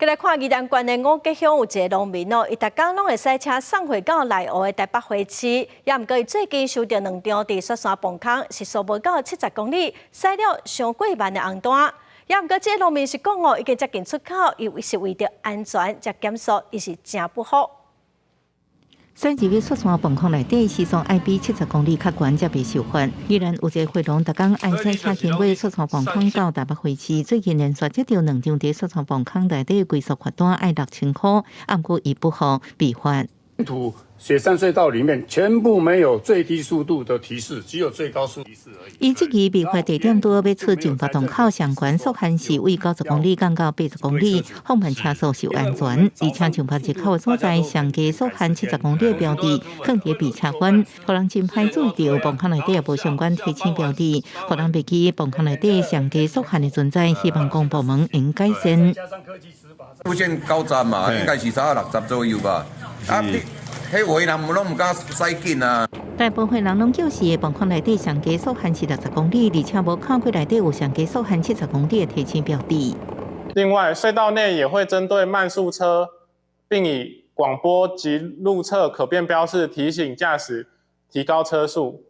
來看宜蘭縣的五結鄉有一个農民哦，伊逐工攏會駛車送貨到內湖的台北花市，也毋過伊最近收著兩張佇雪山磅空時速無夠70公里，駛了傷過慢的紅單。也毋過這个農民是講哦，已經接近出口，伊是為著安全才減速，伊是誠不服。駛入去雪山磅空內底，時速愛比七十公里較懸才袂受罰。宜蘭有一個貨農，逐工愛駛車經過雪山磅空到台北花市，最近連續接著兩張佇雪山磅空內底規速罰單愛6000箍，毋過伊不服被罰。土雪山隧道裡面全部沒有最低速度的提示，只有最高速提示而已。伊質疑被罰地點拄欲出上大洞口，上懸速限是為90公里降到80公里，放慢車速是有安全。而且上北入口的所在，上低速限七十公里的標誌，囥佇避車彎，予人真歹注意著磅空內底也無相關提醒標誌，予人袂記磅空內底上低速限的存在，希望公部門應改善。路線九十嘛，應該是差60左右吧。啊，你彼有的人攏毋敢駛緊啊。大部分人攏表示，磅空內底上低速限是60公里，而且無看過內底有上低速限七十公里的提醒標誌。另外，隧道內也會針對慢速車，並以廣播及路側可變標示提醒駕駛提高車速。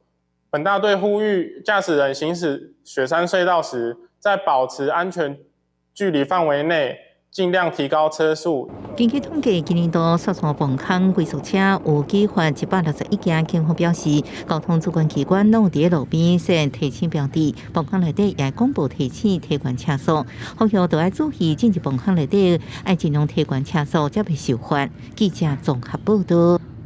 本大隊呼籲駕駛人行駛雪山隧道時，在保持安全距離範圍內，盡量提高車速。根據統計，今年度雪山磅空龜速車有舉發161件。警方表示，交通主管機關攏有佇路邊設提醒標誌，磅空內底也公布提醒提懸車速，呼籲都愛注意進入磅空內底，愛盡量提懸車速，才袂受罰。記者綜合報道。